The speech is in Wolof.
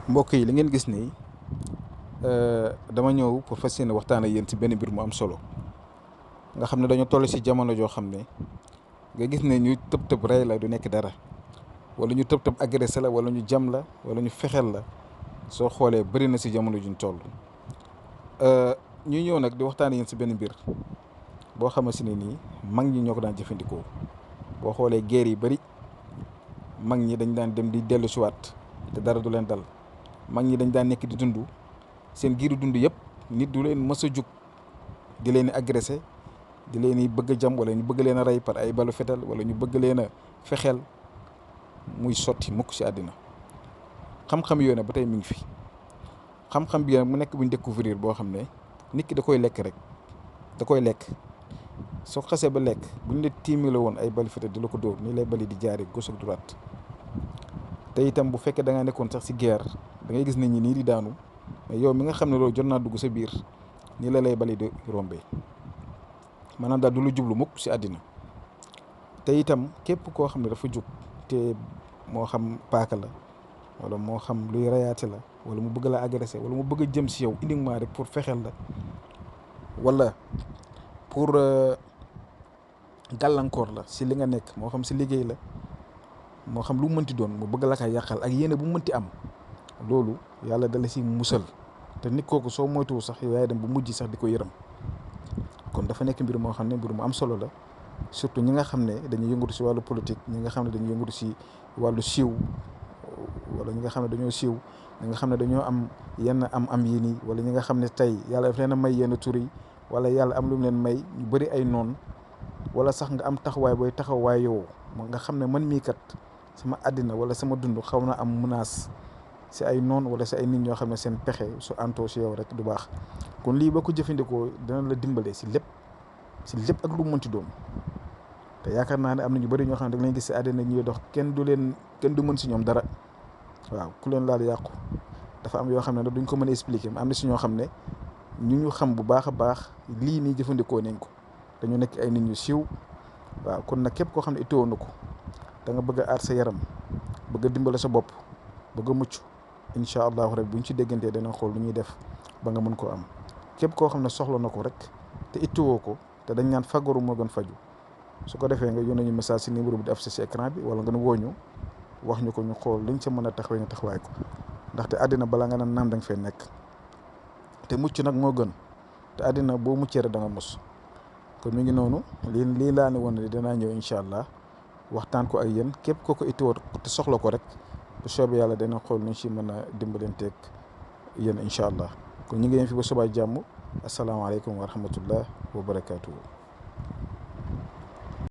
mbokk yi li ngeen gis nii dama ñëw pour fas yéene waxtaan ak yéen ci benn mbir mu am solo nga xam ne dañoo toll ci jamono joo xam ne nga gis ne ñu tëb tëb rey la du nekk dara wala ñu tëb tëb agressé la wala ñu jam la wala ñu fexeel la soo xoolee bëri na ci jamono juñ toll. ñuy ñëw nag di waxtaan ak yéen ci benn mbir boo xamante ne nii mag ñi ñoo ko daan jëfandikoo boo xoolee guerre yi bëri mag ñi dañ daan dem di dellu si waat te dara du leen dal. mag ñi dañ daan nekk di dund seen giiru dund yëpp nit du leen mës a jug di leen agressé di leen i bëgg a jam wala ñu bëgg leen a rey par ay balu fetal wala ñu bëgg leen a fexeel muy sotti mukk ci àddina. xam-xam yooyu nag ba tey mi ngi fi xam-xam bi nag mu nekk buñ découvrir boo xam ne nit ki da koy lekk rek da koy lekk soo xasee ba lekk buñ la tiimale woon ay balu fetal di la ko dóor nii lay bali di jaari gauche ak droite. te itam bu fekkee da ngaa nekkoon sax ci guerre da ngay gis nit ñi nii di daanu mais yow mi nga xam ne loolu jot naa dugg sa biir nii la lay bali di rombee maanaam daal du lu jublu mukk ci àddina. te itam képp koo xam ne dafa jug te moo xam paaka la wala moo xam luy rayaate la wala mu bëgg la agressé wala mu bëgg a jëm ci yow uniquement rek pour fexeel la wala pour gàllankoor la ci li nga nekk moo xam ci liggéey la. moo xam lu mu mënti doon mu bëgg la ko yàqal ak yéene bu mu mënti am loolu yàlla dala si musal te nit kooku soo moytuwul sax yow yaay dem bu mujj sax di ko yërëm. kon dafa nekk mbir moo xam ne mbir mu am solo la surtout ñi nga xam ne dañuy yëngatu si wàllu politique ñi nga xam ne dañuy yëngatu si wàllu siiw wala ñi nga xam ne dañoo siiw ñi nga xam ne dañoo am yenn am yi nii wala ñi nga xam ne tey yàlla daf leen a may yenn tur yi wala yàlla am lu mu leen may ñu bëri ay noon wala sax nga am taxawaay booy taxawaay yow nga xam ne man mii kat. sama àddina wala sama dund xaw na am menace si ay noon wala si ay nit ñoo xam ne seen pexe su antoo si yow rek du baax kon lii boo ko jëfandikoo dina la dimbale si lépp ak lu mu mënti doon te yaakaar naa ne am na ñu bëri ñoo xam ne da nga leen gis si àddina ñuy dox kenn du mën si ñoom dara waaw ku leen laal yàqu. dafa am yoo xam ne duñ ko mën a expliquer am na si ñoo xam ne ñu xam bu baax a baax lii nii jëfandikoo nañ ko dañu nekk ay nit ñu siiw waaw kon nag képp koo xam ne itteewoon na ko. da nga bëgg a aar sa yaram bëgg a dimbale sa bopp bëgg a mucc incha allahu rek buñ ci déggantee dana xool lu ñuy def ba nga mën koo am képp koo xam ne soxla na ko rek te ittiwoo ko te dañ naan fagaru moo gën faju su ko defee nga yónnee ñu message si numéro bi di affiché si écran bi wala nga woo ñu wax ñu ko ñu xool liñ ca mën a taxawee nga taxawaay ko ndaxte àddina balaa nga naan naam da nga fee nekk te mucc nag moo gën te àddina boo muccee rek da nga mus kon mi ngi noonu lii laa ne woon ne dinaa ñëw incha allah. waxtaan ko ak yéen képp koo ko ittiwoot te soxla ko rek bu soobee yàlla dana xool nu ñu si mën a dimbalanteeg yéen incha allah kon ñu ngi leen fi ba subaa jàmm asalaamaaleykum wa rahmatullah wa barakaatuhu.